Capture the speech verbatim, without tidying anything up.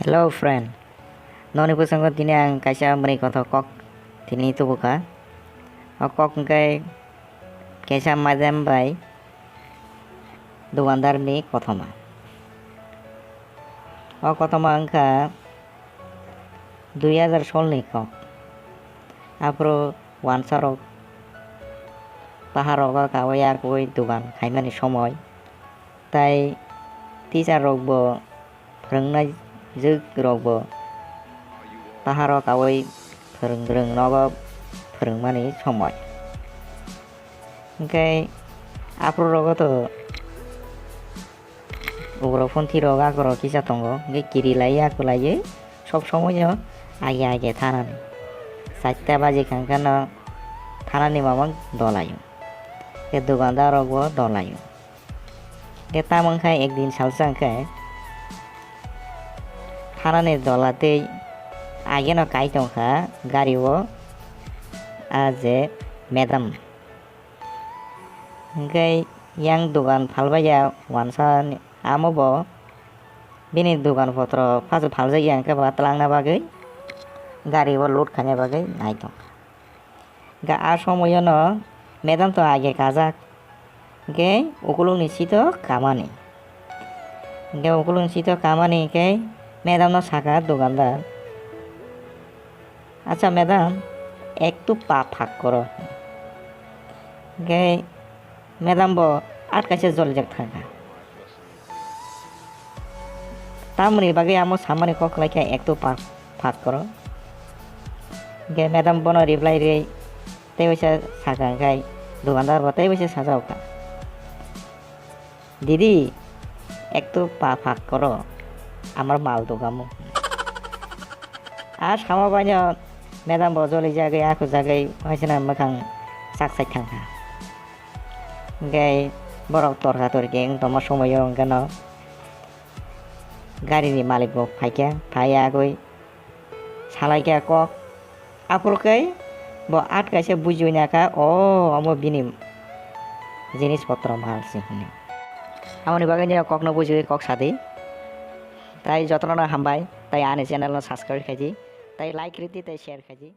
Hello friend, noni bwskango tini ang kaisa mwnwi kothok kok tini tubukha. O kok hwnkhe kaisa madam bai dukandar ni kothoma. O kothoma wngkha dui hajar solni kok. Aphuru wansarok paharogo kawi yakwi dugan khaimani somoi, tai teacher rokbo phwrwngnai jwk rokbo paharo kawi phwrwng rwng nogo phwrwngmani somoi. Hwnkhe aphuru rogo to ugrok phunthi rok akhoro kisa tongo, hwnkhe kiri lai ya kwlaiwi sob somoino age age thanani. Chatta baji khankhe no thanani mamang dolaio, hwnkhe dukandar rokbo dolaio. Hwnkhe tamo wngkha ekdin salsa hwnkhe thanani dola tei ageno kai tongkha gario a je madam. Hwnkhe yang dugan phalbaiya wansa amo bo bini dugan potro pasu phaljakya hwnkhe ba twlangna bagwi gario load khaina bagwi nai tongkha. Hwnkhe a somoyono madam to age kajak. Hwnkhe ukulukni sito kamani. Hwnkhe ukulukni sito kamani hwnkhe madamno saka dukandar, "Acha madam, ektu pa phak koro." Hwnkhe madam bo at kaisa jolijak thangkha. Tamoni bagwi amo samani kok khlaikha ektu pa phak koro. Hwnkhe madam bono reply rwi tei waisa sakha hwnkhe dukandar bo tei waisa sajaokha, "Didi, ektu pa phak koro, amar mal dukamo." A sama baino madam bo jolijagwi akhujagwi waisana mwkhang chak sai thangkha. Hwnkhe borok torka torki wng tongma somoio hwnkhe no garini malik bo phaikha, phai agwi salaikha kok. Aphuru khe bo at kaisa bujiwi nakha, "O, omo bini jinis potro mal se," hwnwi. Amoni bagwi nini kokno bujiwi kok sadi. Tai jotono hambai, tai ani channel no subscribe khaidi, tai like ridi, tai share khaidi.